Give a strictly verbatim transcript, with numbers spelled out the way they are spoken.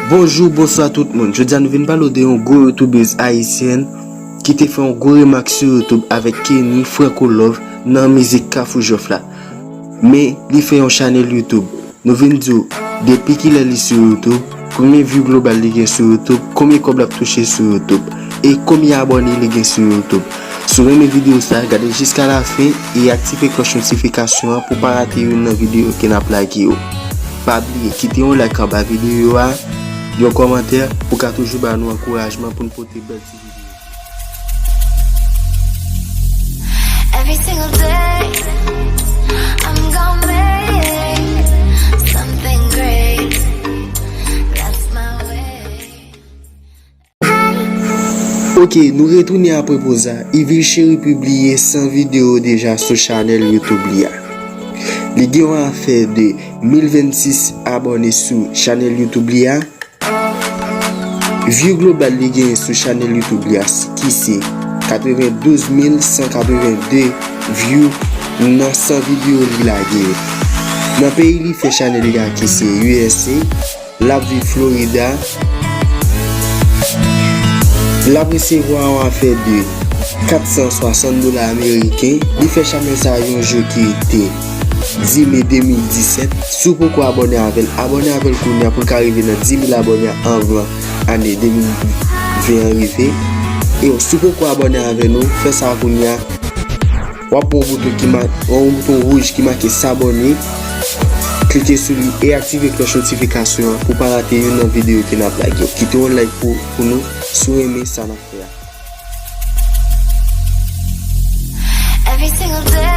Bonjou, bonswa tout moun. Jodi a nou vin pale w de yon gwo youtubèz ayisyèn ki te fè yon gwo remak sou YouTube avèk Kenny Franco Love nan mizik Kafou Jwèf la. Men li fè yon chanèl YouTube. Nou vin di w depi kilè li sou YouTube, konbyen view global li gen sou YouTube, konbyen kòb l ap touche sou YouTube, e konbyen abòne li gen sou YouTube. Si w renmen videyo sa, gade l jiska lafen e aktive klòch notifikasyon an pou w pa rate youn nan videyo ke n ap lage yo. Pa bliye kite yon like anba videyo a, yon kòmantè pou w ka toujou ba nou ankourajman pou n pote bèl ti videyo. Every single day, I'm gonna make something great. That's my way. Ok, nou retounen apre poz la. Yvil Chery pibliye san videyo deja sou chanèl YouTube li a. Li gen yon afè de mil vennsis abòne sou chanèl YouTube li a. View global li genyen sou chanèl YouTube li a ki se katrevendouz mil san katrevenndez view nan san videyo li lage yo. Nan peyi li fè chanèl li a ki se U S A, l ap viv Florida. L ap resevwa yon afè de kat san swasant dola ameriken. Li fè chanèl sa a yon jou ki te dis me de mil disèt. Si w poko abòne avè l, abòne avè l kounye a pou l ka rive nan dis mil abòne anvan ane de mil ven an rive. E si w poko abòne avè nou, fè sa kounye a. W ap wè yon bouton ki ma, yon bouton wouj ki make s'abonner. Klike sou li e aktive klòch notifikasyon an pou w pa rate youn nan videyo ke n ap lage yo. Kite yon like pou, pou nou si w renmen sa n ap fè a. Every single day,